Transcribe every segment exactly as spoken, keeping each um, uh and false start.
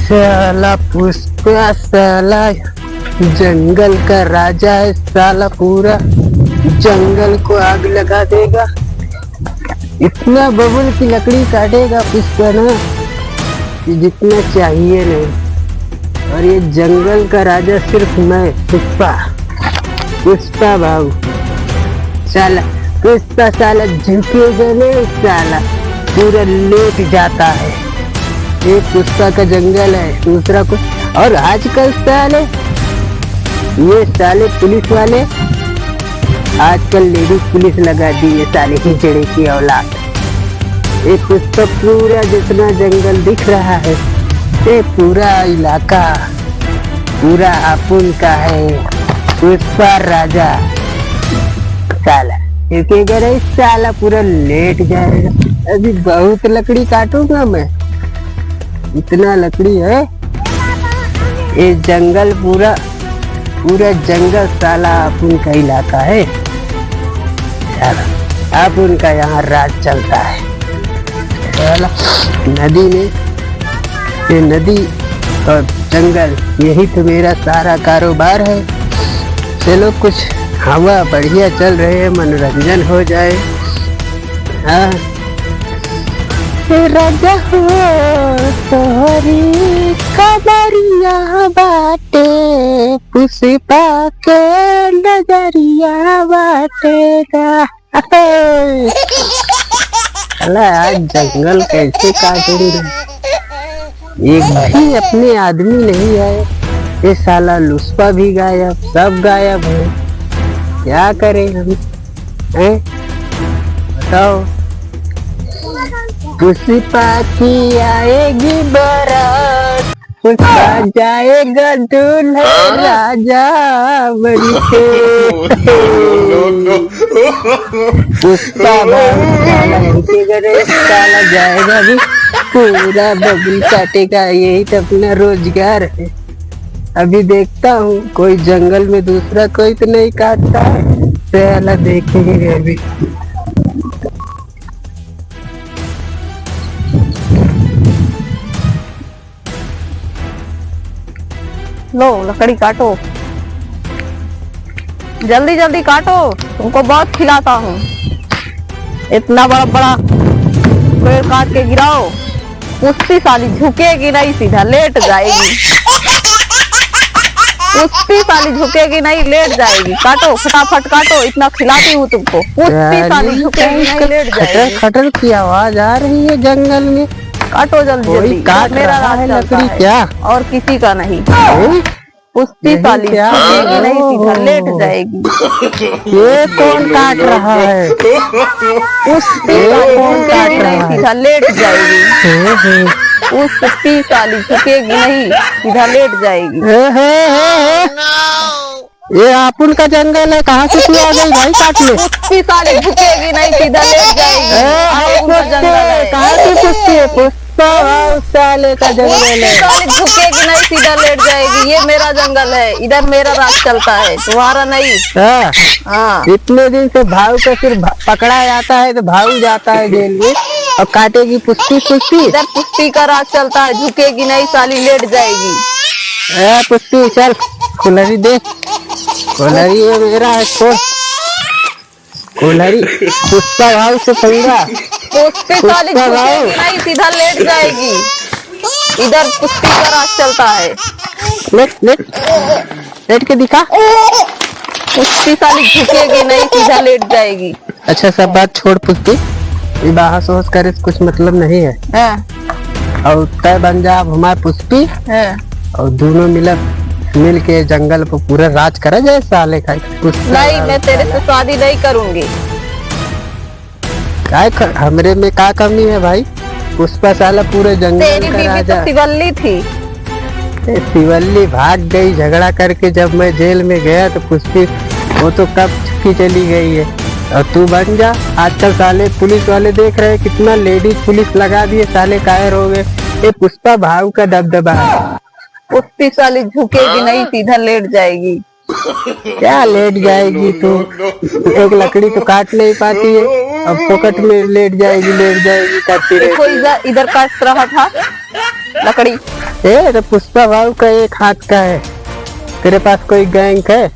साला पुष्पा, साला जंगल का राजा है, साला पूरा जंगल को आग लगा देगा। इतना बबुल की लकड़ी काटेगा पुष्पा ना, कि जितना चाहिए नहीं। और ये जंगल का राजा सिर्फ मैं, पुष्पा, पुष्पा बाबू। साला पुष्पा, साला झुकेगा नहीं साला, पूरा लेट जाता है। ये पुष्पा का जंगल है, दूसरा कुछ। और आजकल साले, ये साले पुलिस वाले, आजकल लेडीज पुलिस लगा दी है साले, हिजड़े की औलाद। ये पुष्पा पूरा जितना जंगल दिख रहा है, ये पूरा इलाका पूरा अपुन का है, पुष्पा राजा। साला, एक एक रहे साला, पूरा लेट जाएगा। अभी बहुत लकड़ी काटूंगा मैं, इतना लकड़ी है। ये जंगल पूरा, पूरा जंगल साला अपुन का इलाका है। साला, अपुन का यहाँ राज चलता है। साला, नदी में, ये नदी और जंगल, यही तो मेरा सारा कारोबार है। चलो, कुछ हवा बढ़िया चल रहे है, मनोरंजन हो जाए। हाँ। ए राजा हो, तोहरी कमरिया बाटे, पुष्पा के नजरिया बाटे गा। अल्लाह, आज जंगल कैसे काटेंगे? एक भी अपने आदमी नहीं आए। ये साला लुस्पा भी गायब, सब गायब है। क्या करें हम, हैं? बताओ। पुष्पा की आएगी बारात, पुष्पा जाएगा दूल्हा राजा बन के। पुष्पा भाई साला रुकेगा रे, साला जाएगा भी, पूरा बबुल काटेगा, यही तो अपना रोजगार है। अभी देखता हूँ कोई जंगल में दूसरा कोई तो नहीं काटता है, पहला देखेंगे अभी। लो, लकड़ी काटो, जल्दी जल्दी काटो, तुमको बहुत खिलाता हूँ। इतना बड़ा बड़ा पेड़ काट के गिराओ, पुष्पी साली झुकेगी नहीं, सीधा लेट जाएगी। पुष्पी साली झुकेगी नहीं, लेट जाएगी। काटो, फटाफट काटो, इतना खिलाती हूँ तुमको। पुष्पी साली झुकेगी नहीं, लेट जाएगी। खटर खटर की आवाज आ रही है जंगल में। काटो जल्दी, कोई जल्दी। काट रहा है लकड़ी क्या? और किसी का नहीं। हैं? पुष्पी साली झुकेगी नहीं, सीधा लेट जाएगी। ये कौन काट रहा है? पुष्पी साली झुकेगी नहीं, सीधा लेट जाएगी। हम्म, हम्म। पुष्पी साली झुकेगी नहीं, सीधा लेट जाएगी। हे, हे, हे, हे। ये अपुन का जंगल है, कहाँ से तू आ गई भाई काट ले? पुष्पी साली झुकेगी नहीं, सीधा लेट जाएगी। ए, अपुन का जंगल है। कहाँ से पुष्पी है? पुष्पा भाई साले का जंगल है। पुष्पी साली झुकेगी नहीं, सीधा लेट जाएगी। ये मेरा जंगल है, इधर मेरा राज चलता है, तुम्हारा नहीं। हाँ। हाँ। इतने दिन से भाऊ का सिर भ-, पकड़ा जाता है तो भाऊ जाता है जेल में और काटेगी पुष्पी, पुष्पी। इधर पुष्पी का राज चलता है, झुकेगी नहीं साली, लेट जाएगी। ए, पुष्पी चल, कुल्हरी दे। कुल्हरी ये मेरा है, छोड़। कुल्हरी, पुष्पा भाऊ से पंगा। पुष्पी साली झुकेगी नहीं, सीधा लेट जाएगी। इधर पुष्पी का राज चलता है। लेट, लेट। लेट के दिखा। पुष्पी साली झुकेगी नहीं, सीधा लेट जाएगी। अच्छा, सब बात छोड़ पुष्पी, ये बहस वहस करे से कुछ मतलब नहीं है। हाँ। और तय बन जा अब हमार पुष्पी। हाँ। और दोनों मिलक, मिल के जंगल पर पूरा राज करा जाए साले का। पुष्पा नहीं, मैं तेरे से शादी नहीं करूंगी। काय ख-, हमरे में का कमी है भाई? पुष्पा साला पूरे जंगल का राजा। तेरी बीवी तो शिवल्ली थी। ए, शिवल्ली भाग गई झगड़ा करके, जब मैं जेल में गया तो पुष्पी वो तो कब की चली गई है। और तू बन जा, आजकल साले पुलिस वाले देख रहे हैं कितना लेडीज पुलिस लगा दिए, साले कायर हो गए। ये पुष्पा भाऊ का दबदबा है। पुष्पी साली झुकेगी नहीं, सीधा लेट जाएगी। क्या लेट जाएगी तू? एक लकड़ी तो काट नहीं पाती है, अब फोकट में लेट जाएगी, लेट जाएगी करती रहती है। देखो, इधर, इधर काट रहा था लकड़ी। ए, तो पुष्पा भाऊ का एक हाथ का है। तेरे पास कोई गैंग है?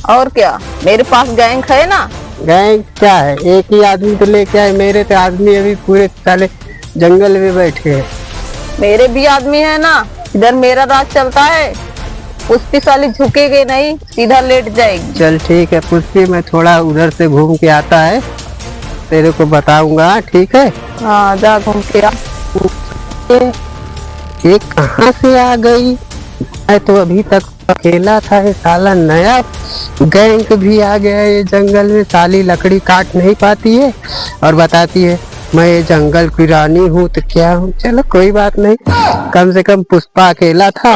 और क्या, मेरे पास गैंग है ना। गैंग क्या है? एक ही आदमी तो लेके आए, मेरे तो आदमी अभी पूरे साले जंगल में बैठे हैं। मेरे भी आदमी है ना, इधर मेरा राज चलता है। पुष्पी साली झुकेगी नहीं, सीधा लेट जाएगी। चल ठीक है पुष्पी, मैं थोड़ा उधर से घूम के आता है, तेरे को बताऊंगा, ठीक है? हाँ, जा घूम के आ। ये, ये कहाँ से आ गई? मैं तो अभी तक अकेला था, ये साला नया गैंग भी आ गया है ये जंगल में। साली लकड़ी काट नहीं पाती है और बताती है, "मैं ये जंगल की रानी हूँ तो क्या हूँ।" चलो कोई बात नहीं, कम से कम पुष्पा अकेला था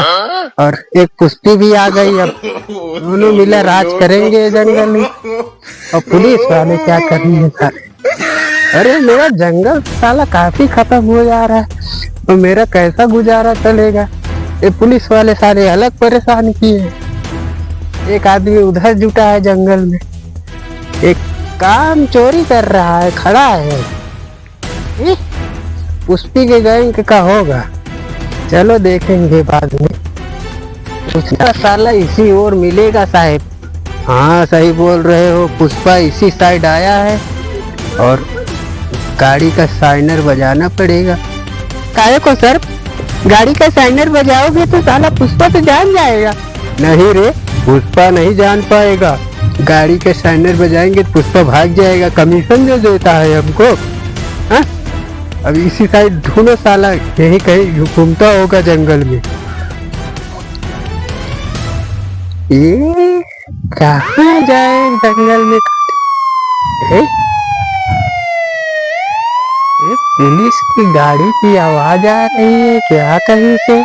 और एक पुष्पी भी आ गई। अब दोनों मिला राज करेंगे ये जंगल में। और पुलिस वाले क्या करेंगे साले? अरे, मेरा जंगल साला काफी खत्म हो जा रहा है, तो मेरा कैसा गुजारा चलेगा? ये पुलिस वाले सारे अलग परेशान किए हैं। एक आदमी उधर जुटा है जंगल में, एक काम चोरी कर रहा है, खड़ा है। ए, पुष्पी के गैंग का होगा, चलो देखेंगे बाद में। उसका साला इसी ओर मिलेगा साहेब। हाँ, सही बोल रहे हो, पुष्पा इसी साइड आया है और गाड़ी का साइनर बजाना पड़ेगा। काहे को सर, गाड़ी का साइनर बजाओगे तो साला पुष्पा तो जान जाएगा। नहीं रे, पुष्पा नहीं जान पाएगा। गाड़ी का साइनर बजाएंगे तो पुष्पा भाग जाएगा, कमीशन जो देता है हमको। हाँ? अब इसी साइड ढूंढो साला, यहीं कहीं घूमता होगा जंगल में। ये कहाँ जाए जंगल में? ए? ये पुलिस की गाड़ी की आवाज आ रही है क्या कहीं से?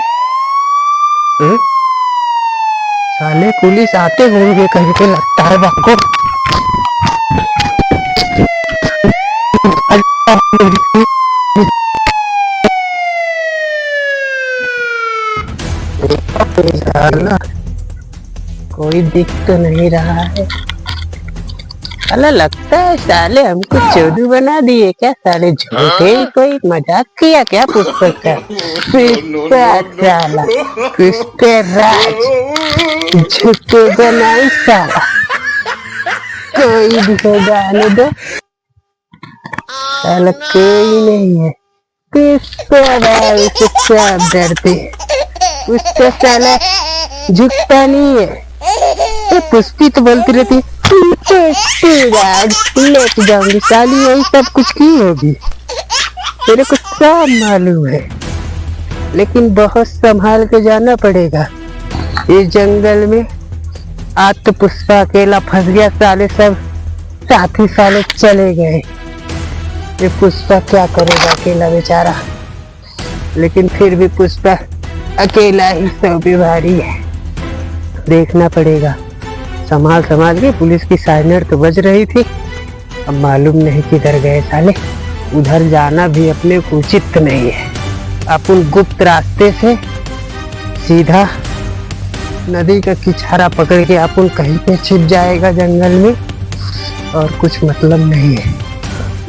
ए? साले पुलिस आते होंगे कहीं पे, लगता है बक्को। साला, कोई दिख तो नहीं रहा है। साला लगता है साले हमको चोदू बना दिए क्या साले? झूठे ही कोई मजाक किया क्या पुष्पा का? पुष्पा साला, पुष्पा राज, झूठे बनाई साला। कोई भी होगा, आने दो। साला कोई नहीं है। पुष्पा भाई से क्या डरते हैं? पुष्पा साला झुकता नहीं है। ए, पुष्पी तो बोलती रहती है, "पुष्पा राज, लेके जाऊंगी साली, यही सब कुछ की होगी, तेरे को सब मालूम है।" लेकिन बहुत संभाल के जाना पड़ेगा इस जंगल में। आज तो पुष्पा अकेला फंस गया, साले सब साथी साले चले गए। ये पुष्पा क्या करेगा अकेला बेचारा, लेकिन फिर भी पुष्पा अकेला ही सौ पे भारी है। देखना पड़ेगा, संभाल संभाल के। पुलिस की साइनर तो बज रही थी, अब मालूम नहीं किधर गए साले। उधर जाना भी अपने को उचित नहीं है। अपन गुप्त रास्ते से सीधा नदी का किनारा पकड़ के अपन कहीं पे छिप जाएगा जंगल में, और कुछ मतलब नहीं है।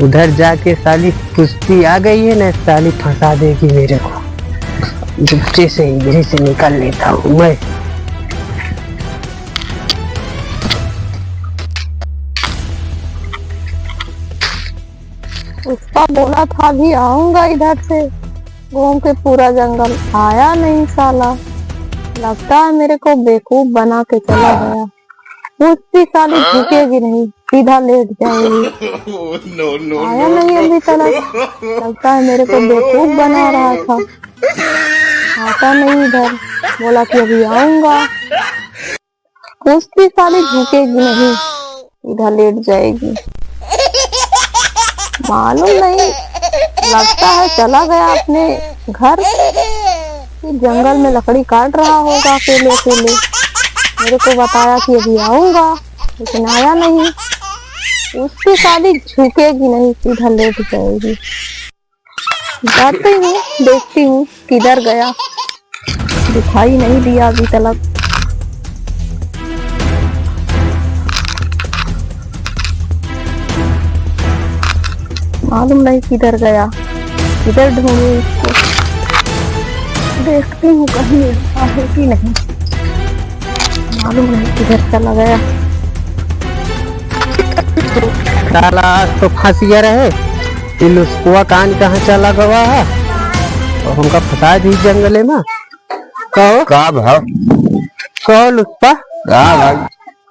उधर जाके साली पुष्पी आ गई है ना, साली फंसा देगी मेरे को। चुपके से इधर से निकल लेता हूँ मैं। उसका बोला था अभी आऊंगा इधर से घूम के पूरा जंगल, आया नहीं साला। लगता है मेरे को बेवकूफ बना के चला गया। उसकी साली झुकेगी नहीं, सीधा लेट जाएगी। आया नहीं अभी तक, लगता है मेरे को बेवकूफ बना रहा था। आता नहीं इधर, बोला कि अभी आऊंगा। उसकी साली झुकेगी नहीं, सीधा लेट जाएगी। मालूम नहीं, लगता है चला गया अपने घर। जंगल में लकड़ी काट रहा होगा अकेले अकेले। मेरे को बताया कि अभी आऊंगा, लेकिन आया नहीं। उसकी साली झुकेगी नहीं, सीधा लेट जाएगी। जाती हूँ, देखती हूँ किधर गया, दिखाई नहीं दिया अभी तलक। मालूम नहीं किधर गया, किधर ढूंढूं इसको। देखती हूँ कहीं है कि नहीं, मालूम नहीं किधर चला गया। साला आज तो फँस गया रहे, ये लुस्कुआ कान कहाँ चला गवा है, और हमका फँसा दी जंगले में। कहो। का भाव? कहो लुस्पा। का भाई?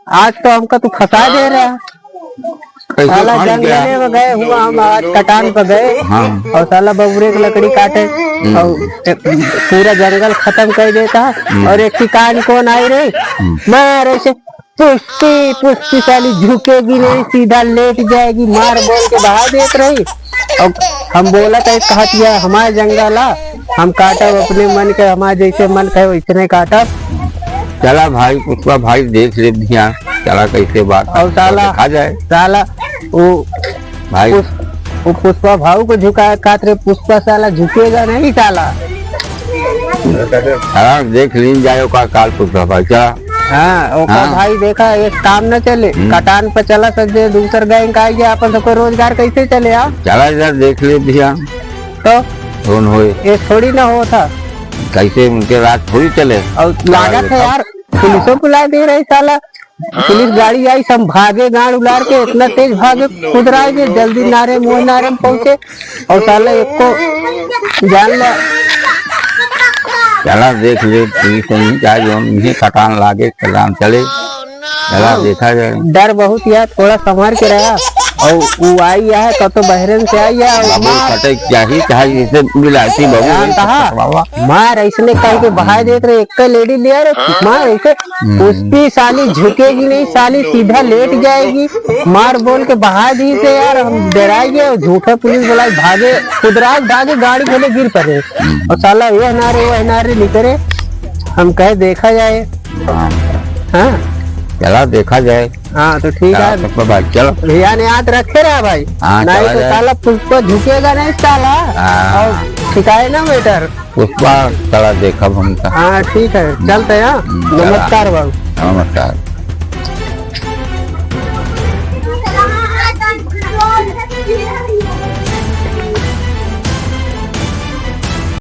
आज तो हमका तू फँसा दे रहा है। कैसे साला फँस गया? जंगले में गए हुआ हम, आज कटान पे गए। हाँ। और साला बबुरे के लकड़ी काटे। हम्म। और एक पूरा जंगल खत्म कर देता। हम्म। और एक ठिकान कौन आई रही? हम्म। मार ऐसे पुष्पी, पुष्पी साली झुकेगी नहीं, सीधा लेट जाएगी, मार बोल के भगा देत रही। और हम बोला था, कहत यह हमार जंगल आ, हम काटब अपने मन के, हमार जैसे मन कहे वैसने काटब। चला भाई, पुष्पा भाई देख ले ध्यान, चला कैसे बात और साला, देखा जाए। साला वो भाई। पुष-, वो पुष्पा भाऊ को झुका खातिर पुष्पा साला झुकेगा नहीं साला। हाँ, देख लीन जाए ओका काल पुष्पा भाई, चला। हाँ, ओका हाँ। भाई देखा, एक काम न चले, हम्म। कटान पे चला सजे, दूसर गैंग आ गया, अपन सबको रोजगार कैसे चले, हाँ? चला इधर देख ले ध्यान। तो? कौन होए? ये थोड़ी ना हो था। कैसे उनके राज थोड़ी चले? और लागत है यार, पुलिसों बुला दे रहे साला। पुलिस गाड़ी आई, सब भागे गांड उलार के, इतना तेज भागे, खुद रहा है कि जल्दी नारे, मोह नारे में पहुंचे। और साला एको जान ले। चला देख ले, पुलिस को नहीं चाहिए, हम इन्हें कटान लागे, कटान चले। चला हाँ। देखा जाए। डर बहुत यार, थोड़ा संभाल के रहा। और वो आई है, कब तो बहरन से आई है, और बाबू मार। कटे क्या ही, चाहे इसे मिलाती बाबू, हाँ, कहा? बाबा। मार ऐसने कह के बहाय देत रहे, एक लेडी लिया रे, मार ऐसे, हम्म। पुष्पी साली झुकेगी नहीं, साली सीधा लेट जाएगी, मार बोल के बहाय दी से यार, हम डराई गए, झूठे पुलिस बुलाई, भागे, खुदराज भागे, गाड़ी खोले गिर पड़े, हम्म। और साला यह नारे, वह नारे निकले, हम कहे देखा जाए। हाँ। हाँ। चला देखा जाए। हाँ, तो ठीक चला है। तो भाई, चलो। ध्यान याद रखे रहा भाई। हाँ, नहीं चला तो जाए। साला पुष्पा झुकेगा नहीं साला। हाँ। और सिखाए ना वेटर। पुष्पा चला देखब हम तो। हाँ, ठीक है, चलते हैं, हाँ। हम्म, चला। नमस्कार बाबू। नमस्कार।